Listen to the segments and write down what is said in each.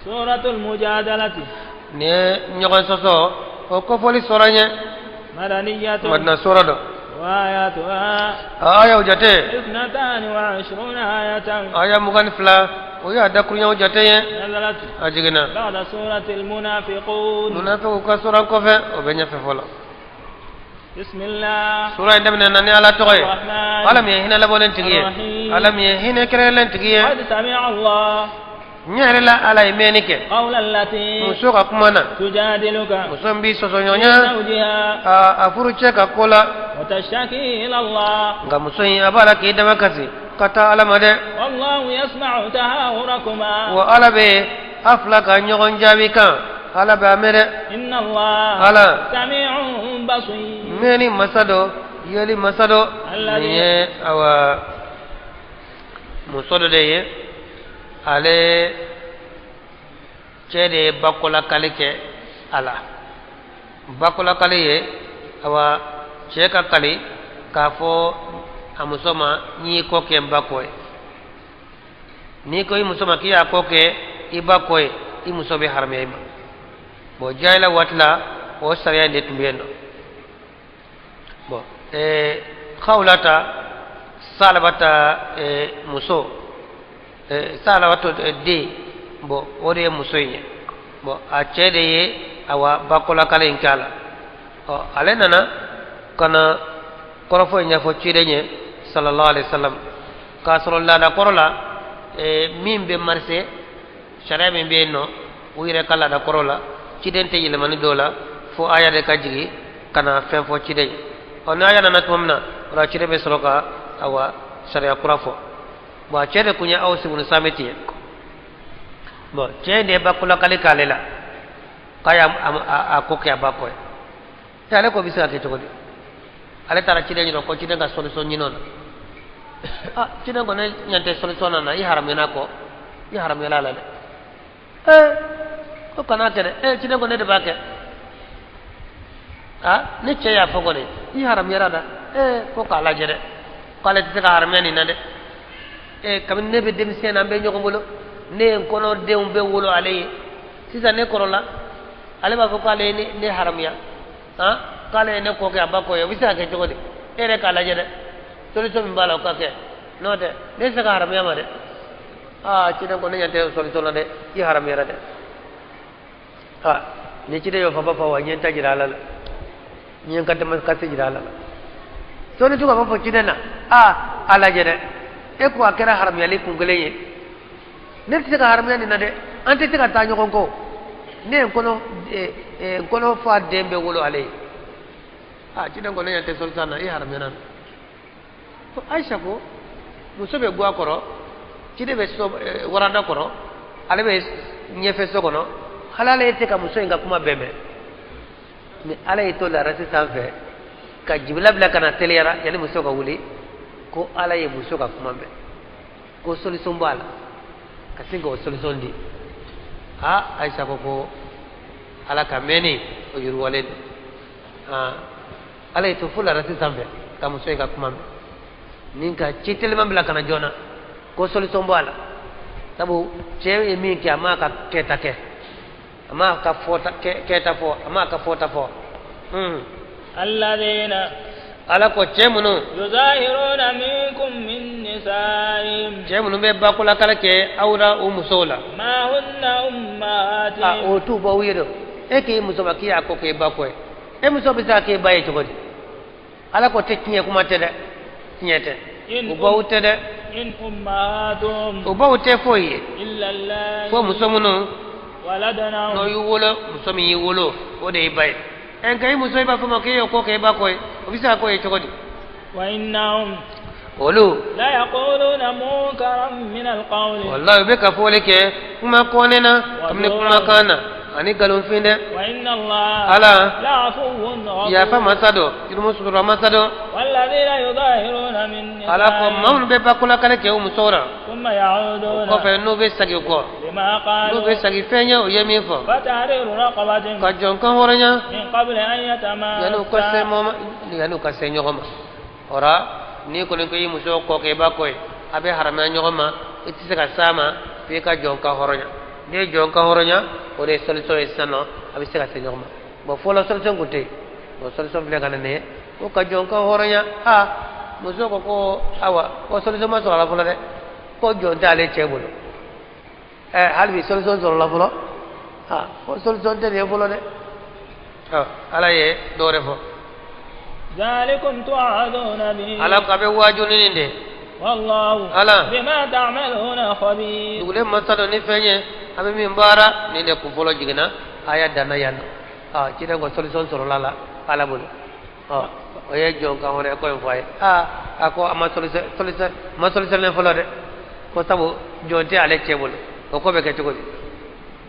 Suratul mujadalati. Nin ye ɲɔgɔn sɔsɔ o kofɔli sura ye. Madaniyatun. Madina sura don. Wa ayatuha. A ayaw jate. Isnatani wa ishruna ayatan. Aya 22, o y'a dakuruɲaw jate ye. Nazalat. A jiginna. Ba'da suratil munafiqun. Munafiqu ka sura kɔfɛ, o bɛ ɲɛfɛ fɔlɔ. Bismillah. Sura in daminɛna ni Ala tɔgɔ ye. Rahman. Ala min ye hinɛ labɔlen tigi ye. Rahim. Ala min ye hinɛ kɛrɛnkɛrɛnlen tigi ye. Qad sami'a Allah. N yɛrɛ la Ala ye mɛnni kɛ. Qawla allati. Muso ka kuma na. Tujadiluka. Muso min b'i sɔsɔɲɔgɔnya. Zawjiha. A furucɛ ka ko la. Wa tashtaki ila Allah. Nka muso in, a b'a la k'i damakasi ka taa Ala ma dɛ. Wallahu yasma'u tahawurakuma. Wa Ala bɛ a fila ka ɲɔgɔn jaabi kan, Ala b'a mɛn dɛ. Inna Allah. Ala. Sami'un basir. Mɛnni masa dɔ, yeli masa dɔ. Nin ye awa muso dɔ de ye, ale cɛ de ye bakɔlakali kɛ a la. Bakɔlakali ye awa cɛ ka kali k'a fɔ a muso ma n y'i kɔ kɛ n ba kɔ ye. N'i ko i muso ma k'i y'a kɔ kɛ i ba kɔ ye, i muso bɛ haramuya i ma. Bon, jahiliya waati la, o sariya in de tun bɛ yen nɔ. Bon, Khawlata Salabata muso, Salabata den, bon, o de ye muso in ye. Bon, a cɛ de ye awa bakɔlakale in kɛ a la. Ɔ, ale nana ka na kɔrɔfɔ in ɲɛfɔ ciden ye sallallahu alaihi wasallam, k'a sɔrɔ laada kɔrɔ la, min bɛ marise, sariya min bɛ yen nɔ, u yɛrɛ ka laada kɔrɔ la, ciden tɛ yɛlɛmani dɔw la fo aya de ka jigin ka na fɛn fɔ ciden ye. Ɔ, ni aya nana tuma min na, o la ciden bɛ sɔrɔ ka awa sariya kura fɔ. Bon, a cɛ de tun ye Awusi ibn Samiti ye. Bon, cɛ in de ye bakolakali k'ale la k'a y'a a ko kɛ a ba kɔ ye. Ale ko bɛ se ka kɛ cogo di? Ale taara ciden ɲininka ko ciden ka solution ɲini o la. Ah, ciden ko ne ɲɛ tɛ solution na, i haramuyana kɔ, i haramuyala a la dɛ. Ee, ko kana kɛ dɛ. Ee, ciden ko ne de b'a kɛ. Ah, ne cɛ y'a fɔ kɔni, i haramuyara da. Ee, ko k'a lajɛ dɛ, k'ale tɛ se ka haramuya nin na dɛ. Ee, kabini ne bɛ denmisɛn na, an bɛ ɲɔgɔn bolo, ne ye n kɔnɔ denw bɛɛ wolo ale ye. Sisan ne kɔrɔla, ale b'a fɔ k'ale ye ne haramuya. Han, k'ale ye ne kɔ kɛ a ba kɔ ye, o bɛ se ka kɛ cogo di? E yɛrɛ k'a lajɛ dɛ, solution min b'a la, o ka kɛ, n'o tɛ ne tɛ se ka haramuya ma dɛ. Aa, ciden ko ne ɲɛ tɛ solution na dɛ, i haramuyara dɛ. Aa, ni ciden y'o fɔ, a b'a fɔ wa n ye n ta jira Ala la, n ye n ka damakasi jira Ala la. Sɔɔni tun ka fɔ ciden na, aa, a lajɛ dɛ, e ko a kɛra haramuyali kun kelen ye, ne tɛ se ka haramuya nin na dɛ, an tɛ se ka taa ɲɔgɔn kɔ, ne ye n kɔnɔ fa den bɛɛ wolo ale ye. Aa, ciden ko ne ɲɛ tɛ solution na, i haramuyara. Ko Ayisa ko muso bɛ gwa kɔrɔ, ciden bɛ so waranda kɔrɔ, ale bɛ ɲɛfɛ so kɔnɔ, hali ale tɛ ka muso in ka kuma bɛɛ mɛn. Ni Ala y'i to larasi sanfɛ ka jibila bila ka na teliyara yanni muso ka wuli, ko Ala ye muso ka kuma mɛn, ko solution b'a la, ka sin k'o solution di. Aa, Ayisa ko Ala ka mɛnni o yiriwalen don. Aa, Ala y'i to fo larasi sanfɛ ka muso in ka kuma mɛn ni ka ci teliman bila ka na joona, ko solution b'a la, sabu cɛ ye min kɛ, a m'a ka kɛta kɛ, a m'a ka fɔta kɛta fɔ, a m'a ka fɔta fɔ. Alladhina. Ala ko cɛ minnu. Yuzahiruna minkum min nisaihim. Cɛ minnu bɛ bakolakali kɛ aw la u musow la. Ma hunna ummahatihim. A, o t'u baw ye dɛ. E k'i muso ma k'i y'a ko k'e ba kɔ ye, e muso bɛ se ka k'e ba ye cogo di? Ala ko tɛ tiɲɛ kuma tɛ dɛ, tiɲɛ tɛ, u baw tɛ dɛ. In ummahatuhum. U baw tɛ foyi ye. Illa allati. Fo muso minnu. Waladnahum. N'o y'i wolo, muso min y'i wolo, o de y'i ba ye. Ɛ, nka i muso, i b'a fɔ ma k'e y'o ko k'e ba kɔ ye, o bɛ se ka k'o ye cogo di? Wa innahum. Olu. La yaquluna munkaran min alqawli. Wallahi, u bɛ ka fɔli kɛ kuma kɔnɛ na, kabini kumakan na ani nkalonfin dɛ. Wa inna Allah. Ala. La afuwwun ghafur. Yafa masa dɔ, jurumu sutura masa dɔ. Walladhina yudahiruna min nisaihim. Ala ko maa minnu bɛ bakolakali kɛ u musow la. Thumma ya'uduna. O kɔfɛ, n'u bɛ segin kɔ. Lima qalu. N'u bɛ segin fɛn ye, o ye min fɔ. Fatahriru raqabatin. Ka jɔn kan hɔrɔnya. Min qabli an yatamassa. Yanni u ka se mɔ ma, yanni u ka se ɲɔgɔn ma. O la, n'i kɔni ko i muso kɔ kɛ i ba kɔ ye, a bɛ haramuya ɲɔgɔn ma, i tɛ se ka s'a ma f'i ka jɔn kan hɔrɔnya. N'i ye jɔn kan hɔrɔnya, o de ye solution ye sisan nɔ, a bɛ se ka se ɲɔgɔn ma. Bon, fɔlɔ solution tun tɛ yen. Bon, solution filɛ ka na nin ye ko ka jɔn kan hɔrɔnya. Aa, muso ko ko awa, ko solution ma sɔrɔ a la fɔlɔ dɛ, ko jɔn tɛ ale cɛ bolo. Ɛ, hali bi solution sɔrɔla fɔlɔ? Aa, ko solution tɛ nin ye fɔlɔ dɛ. Ɔ, Ala ye dɔ wɛrɛ fɔ. ذلكم توعظون به. Ala ko a bɛ waaju ni nin de. والله Ala. بما تعملون خبير. Dugulen masa dɔ ni fɛn ye a bɛ min baara nin de kun fɔlɔ jiginna, a y'a danna yan nɔ. Aa, ciden ko solution sɔrɔla la Ala bolo. Ɔ, o ye jɔn kan wɛrɛ ko in fɔ a ye. Aa, a ko a ma solution, solution ma solution fɔlɔ dɛ, ko sabu jɔn tɛ ale cɛ bolo, o ko bɛ kɛ cogo di?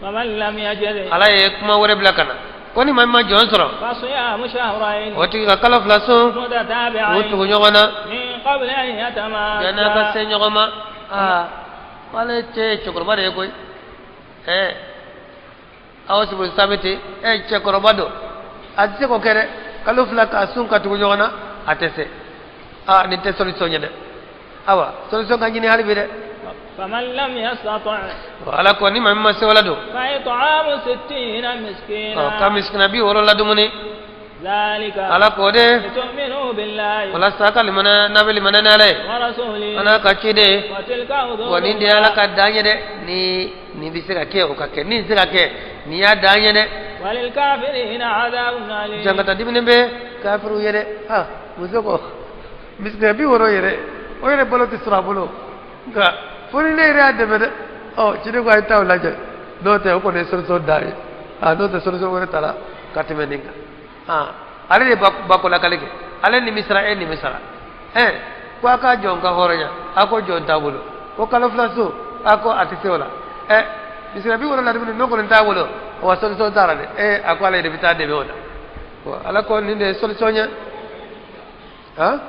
فمن لم يجد Ala ye kuma wɛrɛ bila ka na ko ni maa min ma jɔn sɔrɔ, فصيام شهرين o tigi ka kalo 2 sun k'u متتابعين tugu ɲɔgɔn na من قبل أن yanni a ka يتماسا. se ɲɔgɔn ma. Aa, k'ale cɛ ye cɛkɔrɔba de ye koyi. Ɛɛ, aw sibiri sabiti, ɛ, cɛkɔrɔba don, a tɛ se k'o kɛ dɛ, kalo 2 k'a sun ka tugu ɲɔgɔn na, a tɛ se. Aa, nin tɛ solution ye dɛ. Awa, solution ka ɲini hali bi dɛ. فمن لم يستطع Ala ko ni maa min ma se wala don, فإطعام 60 مسكينا. Ɔ, ka misikina 60 ladumuni. ذلك Ala k'o de لتؤمنوا بالله walasa ka limana n'a bɛ limana n'Ala ye ورسوله a n'a ka ciden. وتلك حدود Wa nin de ye Ala ka dan ye dɛ. Ni nin bɛ se ka kɛ, o ka kɛ, nin tɛ se ka kɛ, nin y'a dan ye dɛ. وللكافرين عذاب أليم. Jankata dimini bɛ kafiriw ye dɛ. Ah, muso ko misikina 60 yɛrɛ, o yɛrɛ balo tɛ sɔrɔ a bolo, nka fo ni ne yɛrɛ y'a dɛmɛ dɛ. Ɔ, ciden ko a ye taa o lajɛ, n'o tɛ o kɔni ye solution dan ye. Ah, n'o tɛ solution wɛrɛ t'a la ka tɛmɛ nin kan. Ah, ale de bakolakali kɛ, ale nimisara, e nimisara. Ɛ, ko a ka jɔn ka hɔrɔnya, a ko jɔn t'a bolo, ko kalo 2 so, a ko a tɛ se o la. Ɛ, misikina 60 ladumuni, n'o kɔni t'a bolo, wa solution t'a la dɛ. Ɛ, a ko ale de bɛ taa dɛmɛ o la. Wa Ala ko nin de ye solution ye. Han,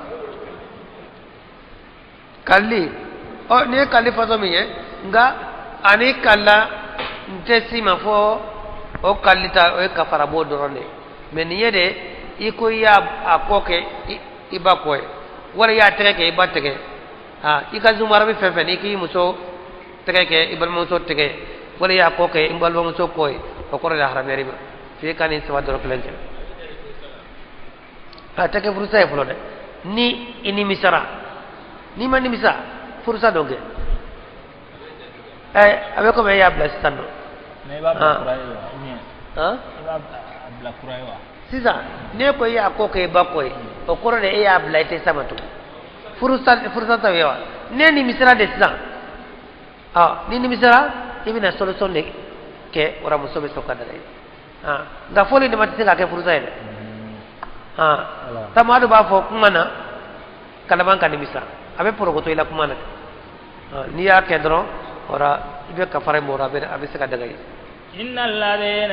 kalili, ɔ, nin ye kalili fasɔn min ye, nka ani kala n tɛ s'i ma fɔ o kalili ta, o ye kafarabo dɔrɔn de ye. Mɛ nin ye de, i ko i y'a a kɔ kɛ i ba kɔ ye, wala i y'a tɛgɛ kɛ i ba tɛgɛ. Ha, i ka zumara bɛ fɛn fɛn, n'i k'i muso tɛgɛ kɛ i balimamuso tɛgɛ ye, wala i y'a kɔ kɛ i balimamuso kɔ ye, o kɔrɔ de haramuyar'i ma f'i ka nin saba dɔrɔn kelen kɛ. A tɛ kɛ furusa ye fɔlɔ dɛ, ni i nimisara. N'i ma nimisa, furusa dɔ kɛ. Ɛ, a bɛ komi e y'a bila sisan nɔ. Mais i b'a bila Ah. kura ye wa ou bien Han, i b'a a bila kura ye wa? Sisan n'e ko i y'a kɔ kɛ i ba kɔ ye, o kɔrɔ de e y'a bila, i tɛ s'a ma tugun. Furusa, furusa t'o ye wa? Ne nimisara de sisan. Ɔ, ni nimisara, i bɛna solution de kɛ o la, muso bɛ sɔn ka dala ye. Han, nka fɔli de ma tɛ se ka kɛ furusa ye dɛ. Han, tamadu b'a fɔ kuma na kalaban ka nimisa, a bɛ porokoto i la kuma na. Han, n'i y'a kɛ dɔrɔn, o la i bɛ kafara min o la, a bɛ se ka daga ye. إن الذين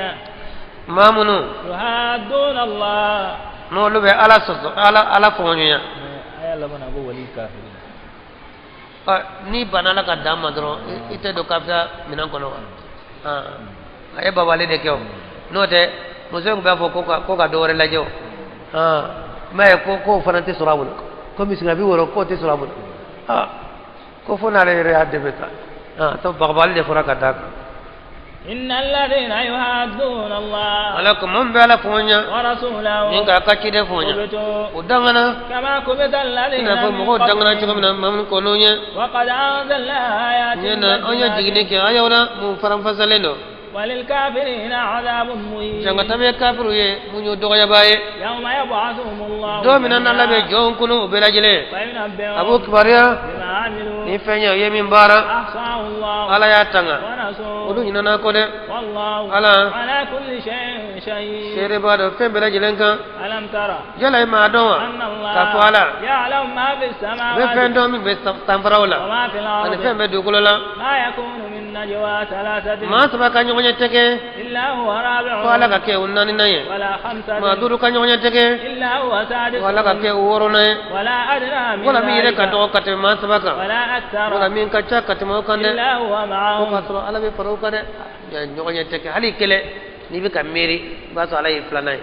Maa minnu يحادون الله n'olu bɛ Ala sɔsɔ, Ala fɔɲɔgɔnya. aya laban ko وللكافرين. Ɔ, n'i banna Ala ka dan ma dɔrɔn, i tɛ don kafiriya minɛn kɔnɔ wa? Han, a ye babali de kɛ o, n'o tɛ muso in tun b'a fɔ ko ka dɔ wɛrɛ lajɛ o. Han, i m'a ye ko k'o fana tɛ sɔrɔ a bolo, ko misikina 60 k'o tɛ sɔrɔ a bolo. Aa, ko fo n'ale yɛrɛ y'a dɛmɛ sa. Han, to bagabali de fɔra ka d'a kan. إن الذين يحادون الله Ala ko mun bɛ Ala fɔɲɔgɔnya ورسوله ni k'a ka ciden fɔɲɔgɔnya, كبتوا o dangana كما كبت i الذين n'a fɔ من mɔgɔw dangana cogo min na قبلهم maa minnu kɔn'u ɲɛ. وقد أنزلنا آيات Ɲɛ na anw ye jiginni بينات kɛ ayaw la mun faranfasalen don. وللكافرين عذاب مهين. Jangata bɛ kafiriw ye mun y'o dɔgɔyabaa ye. يوم يبعثهم الله Don min na n'Ala bɛ جميعا jɔnw kunu u bɛɛ lajɛlen, فينبئهم a b'o kibaruya بما عملوا ni fɛn ye u ye min baara. أحصاه الله Ala y'a tanga, ونسوه olu ɲinɛna kɔ dɛ. والله Ala على كل شيء شهيد. seere b'a dɔn fɛn bɛɛ lajɛlen kan. ألم تر Yala i m'a dɔn wa أن k'a fɔ الله Ala يعلم ما في bɛ fɛn السماوات dɔn min bɛ sanfaraw la وما في ani fɛn الأرض bɛ dugukolo la? ما يكون من نجوى ثلاثة Maa saba ka ɲɔgɔn ɲɛ tɛ kɛ إلا هو fo Ala ka رابعهم kɛ u naaninan ye. ولا خمسة Maa duuru ka ɲɔgɔn ɲɛ tɛ kɛ إلا هو fo Ala ka سادسهم kɛ u wɔɔrɔnan ye. ولا أدنى من Wala min yɛrɛ ka ذلك dɔgɔ ka tɛmɛ maa saba kan, ولا أكثر wala min ka ca ka tɛmɛ o kan dɛ, إلا هو fo k'a معهم. sɔrɔ Ala bɛ fara o kan dɛ. Ɲɔgɔn ɲɛ tɛ kɛ hali kelen, n'i bɛ ka miiri, i b'a sɔrɔ Ala ye filanan ye.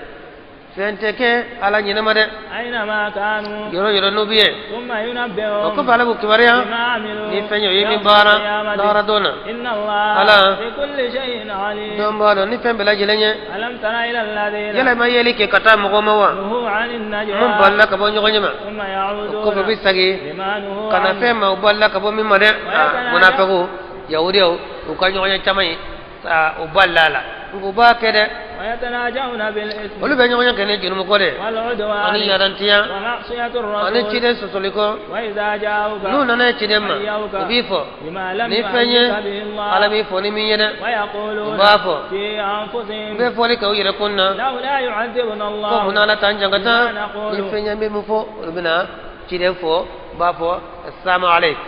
Fɛn tɛ kɛ Ala ɲinɛma dɛ. أينما كانوا. Yɔrɔ yɔrɔ n'u bɛ yen. ثم O ينبئهم kɔfɛ Ala b'u kibaruya بما عملوا ni fɛn ye u ye min يوم baara القيامة. lahara don na. إن الله Ala بكل شيء عليم. dɔn b'a dɔn ni fɛn bɛɛ lajɛlen ye. ألم تر إلى الذين Yala i ma yeli kɛ ka taa mɔgɔw ma wa نهوا عن النجوى mun balila ka bɔ ɲɔgɔn ɲɛ ma, ثم o يعودون kɔfɛ u bɛ segin لما نهوا ka na عنه fɛn ma u balila ka bɔ min ma dɛ. Aa, munafiqu yahudiyaw u ka ɲɔgɔn ye caman ye, aa, u balila a la nka u b'a kɛ dɛ. ويتناجون بالإثم Olu bɛ ɲɔgɔn ye kɛ ni jurumu ko de والعدوان ani yarantiya ومعصية ani الرسول ciden sɔsɔli kɔ. وإذا جاءوك N'u nana ciden ma, u b'i fɔ بما لم ni fɛn ye يؤذنك به الله Ala b'i fɔ ni min ye dɛ. ويقولون U b'a fɔ في u أنفسهم bɛ fɔli kɛ u yɛrɛ kun na لولا يعذبنا ko الله munna Ala t'an jangata بما نقول. ni fɛn ye an bɛ min fɔ. Olu bɛna ciden fɔ, u b'a fɔ salamu aleykum.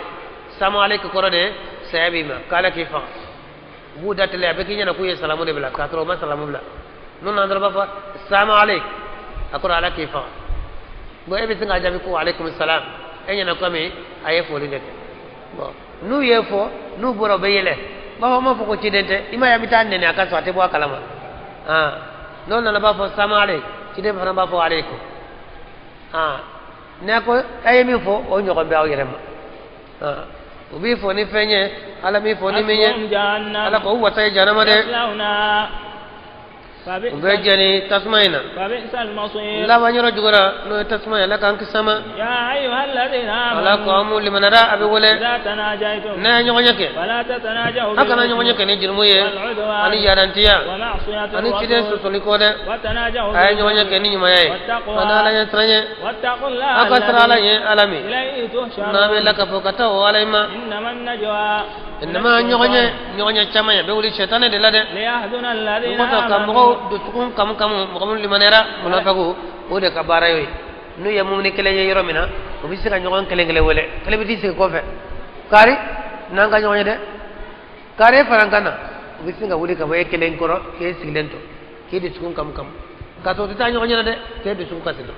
Salamu aleykum kɔrɔ de saya b'i ma, k'Ala k'i faga. U b'u da tɛlɛ, a bɛ k'i ɲɛna k'u ye salamu de bila k'a sɔrɔ u ma salamu bila. N'u nana dɔrɔn, u b'a fɔ salamu aleykum, a kɔrɔ Ala k'i faga. Bon, e bɛ sin k'a jaabi ko aleykum salam, e ɲɛna komi a ye foli de kɛ. Bon, n'u ye fɔ, n'u bɔra, u bɛ yɛlɛ, u b'a fɔ n m'a fɔ ko ciden tɛ i m'a ye, an bɛ taa nɛni a ka sɔrɔ a tɛ bɔ a kalama. Aa, n'o nana b'a fɔ salamu aleykum, ciden fana b'a fɔ aleykum. Aa, n'a ko a ye min fɔ, o ɲɔgɔn bɛ aw yɛrɛ ma. Aa, u b'i fɔ ni fɛn ye Ala b'i fɔ ni min ye. حسبهم جهنم Ala ko u wasa ye jahanama dɛ. يصلونها U bɛ jɛni tasuma in na. فبئس المصير. Laban yɔrɔ jugura n'o ye tasuma ye, Ala k'an kisi a ma. يا أيها الذين Ala ko آمنوا an mu limanara, a bɛ wele إذا تناجيتم n'a ye ɲɔgɔn ɲɛ kɛ, فلا تتناجوا a kana ɲɔgɔn ɲɛ kɛ ni jurumu ye والعدوان ani yarantiya ومعصية ani ciden الرسول sɔsɔli kɔ dɛ. وتناجوا A ye ɲɔgɔn ɲɛ kɛ ni ɲumanya ye والتقوى ani Ala ɲɛ siran ye. واتقوا الله A ka siran Ala الذي ɲɛ, Ala min إليه n'a bɛ تحشرون. lakafo ka taa o Ala in ma. إنما النجوى Innama ɲɔgɔn ɲɛ caman ye a bɛ wuli sɛtanɛ de la dɛ. ليحزن الذين Mɔgɔ ka آمنوا mɔgɔw dusukun kamu kamu, mɔgɔ minnu limaniyara, munafaku, o de ka baara y'o ye. N'u ye mumuni kelen ye yɔrɔ min na, u bɛ se ka ɲɔgɔn kelen kelen wele. Kelen bɛ t'i sigi kɔfɛ, kari n'an ka ɲɔgɔn ye dɛ, kari e fana ka na. U bɛ sin ka wuli ka bɔ e kelen kɔrɔ k'e sigilen to k'e dusukun kamu kamu, k'a sɔrɔ u tɛ taa ɲɔgɔn ɲɛna dɛ, k'e dusukun kasi dɔn.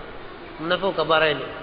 Munafaku ka baara ye nin ye.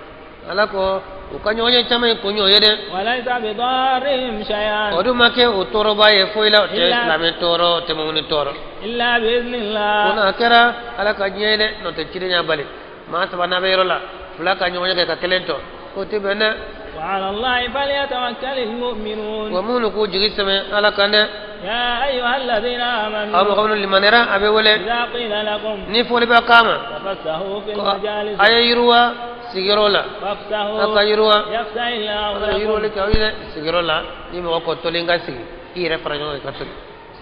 Ala ko u ka ɲɔgɔn ye caman ye kun y'o ye dɛ. وليس بضارهم شيئا O dun ma kɛ o tɔɔrɔba ye foyi la, o tɛ Illa- silamɛ tɔɔrɔ, o tɛ mumuni tɔɔrɔ. إلا بإذن الله. Ko n'a kɛra Ala ka diɲɛ ye dɛ, n'o tɛ ciden y'a bali. Maa saba n'a bɛ yɔrɔ la, fila ka ɲɔgɔn ye kɛ ka kelen tɔ, k'o tɛ bɛn dɛ. وعلى الله فليتوكل المؤمنون. Wa minnu k'u jigi sɛmɛ Ala kan dɛ. يا أيها الذين Aw آمنوا mɔgɔ minnu limaniyara, a bɛ wele إذا قيل لكم ni fɔli bɛ k'a ma تفسحوا في ko المجالس a ye yiriwa sigiyɔrɔ la, a ka فافسحوا yiriwa يفسح الله a ka yiriwali لكم. kɛ aw ye dɛ sigiyɔrɔ la. Ni mɔgɔ ko tolen ka sigi, i yɛrɛ fara ɲɔgɔn kan ka toli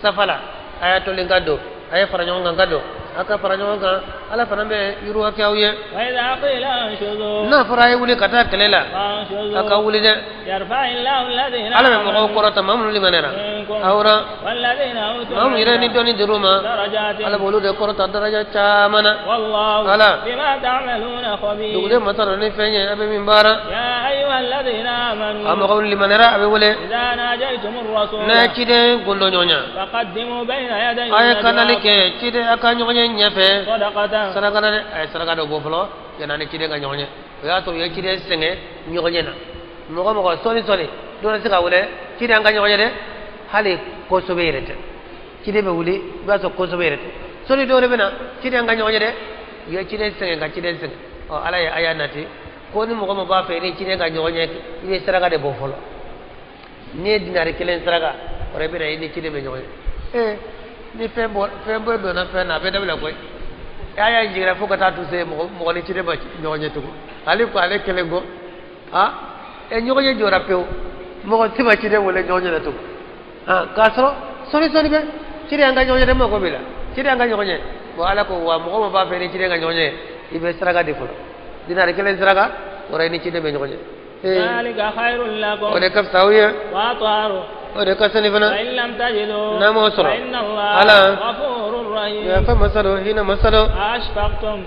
safa la, a y'a tolen ka don, a ye fara ɲɔgɔn kan ka don, a ka fara ɲɔgɔn kan, Ala fana bɛ yiriwa kɛ aw ye. وإذا قيل انشزوا N'a fɔra a ye wuli ka taa kɛlɛ la, a ka فانشزوا wuli dɛ. يرفع الله الذين Ala bɛ mɔgɔw آمنوا kɔrɔta, maa minnu limaniyara منكم aw ra والذين أوتوا maa minnu yɛrɛ ni العلم dɔnni dir'u ma, درجات. Ala b'olu de kɔrɔta daraja caman na. والله Ala بما تعملون خبير. Dugulen masa dɔ ni fɛn ye a bɛ min baara. يا أيها الذين A آمنوا mɔgɔ minnu limaniyara, a bɛ wele إذا ناجيتم الرسول n'a ye ciden gundo ɲɔgɔn ɲɛ, فقدموا بين يدي a ye kanali نجواكم kɛ ciden a ka ɲɔgɔn ye ɲɛfɛ صدقة. Saraka na dɛ. A ye saraka dɔ bɔ fɔlɔ yanni ciden ka ɲɔgɔn ye. O y'a sɔrɔ u ye ciden sɛgɛn ɲɔgɔn ɲɛ na. Mɔgɔ mɔgɔ sɔɔni sɔɔni dɔw tɛ se ka wele ciden an ka ɲɔgɔn ye dɛ, hali kosɛbɛ yɛrɛ tɛ. Ciden bɛ wuli, i b'a sɔrɔ kosɛbɛ yɛrɛ tɛ. Sɔɔni dɔw de bɛ na ciden an ka ɲɔgɔn ye dɛ. U ye ciden sɛgɛn ka ciden sɛgɛn. Ɔ, Ala ye a y'a nati ko ni mɔgɔ min b'a fɛ i ni ciden ka ɲɔgɔn ye, i bɛ saraka de bɔ fɔlɔ. N'i ye dinari kelen saraka, o de bɛ na i ni ciden bɛ ɲɔgɔn ye. Ee, ni fɛn bɔ fɛn bɔ donna fɛn na, a bɛ dabila koyi. A y'a jiginna fo ka taa tu se mɔgɔ mɔgɔ ni ciden ma ɲɔgɔn ye tugun. Ale ko ale kelen kɔ, a ɛ ɲɔgɔn ye jɔra pewu, mɔgɔ si ma ciden wele ɲɔgɔn ye na tugun. Ah, k'a sɔrɔ sɔɔni sɔɔni bɛ ciden an ka ɲɔgɔn ye dɛ, mako b'i la, ciden an ka ɲɔgɔn ye. Bon, Ala ko wa mɔgɔ min b'a fɛ ni ciden ka ɲɔgɔn ye, i bɛ saraka de fɔlɔ, dinari kelen saraka, o la i ni ciden bɛ ɲɔgɔn ye. Ee, ذلك خير o لكم de ka fisa aw ye, وأطهر. O de ka sani fana. فإن لم تجدوا N'a m'o sɔrɔ, فإن الله Ala غفور رحيم. yafa masa don, hinɛ masa don. أشفقتم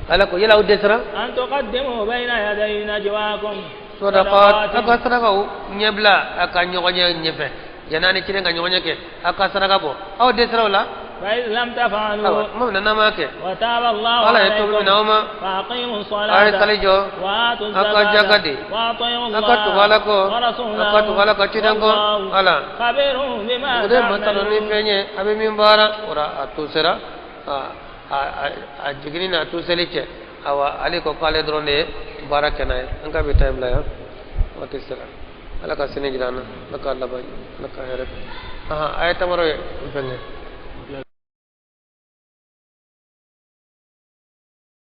Ala ko yala aw dɛsɛra أن تقدموا بين يدي نجواكم sadaqat, a ka sarakaw ɲɛbila a ka ɲɔgɔn ɲɛ ɲɛfɛ yanni ni ciden ka ɲɔgɔn ɲɛ kɛ, a ka saraka bɔ, aw dɛsɛra o la. فإذ لم Ayiwa تفعلوا tuma min na n'a m'a kɛ, وتاب الله Ala ye tobi عليكم minɛ aw ma, فأقيموا a ye الصلاة sali jɔ, وآتوا a ka jaka الزكاة di, وأطيعوا a ka tugu Ala الله kɔ, a ka tugu ورسوله Ala ka ciden kɔ. والله Ala خبير بما dugulen masa dɔ ni تعملون. fɛn ye a bɛ min baara. O la a to sera. Aa. a jiginni n'a tuseli cɛ. Awa, ale ko k'ale dɔrɔn de ye baara kɛ n'a ye. An ka bi ta in bila yan, waati sera. Ala ka sini jira an na, Ala k'a laban, Ala ka hɛrɛ kɛ. Ahan, a ye tamaro ye n fɛngɛ.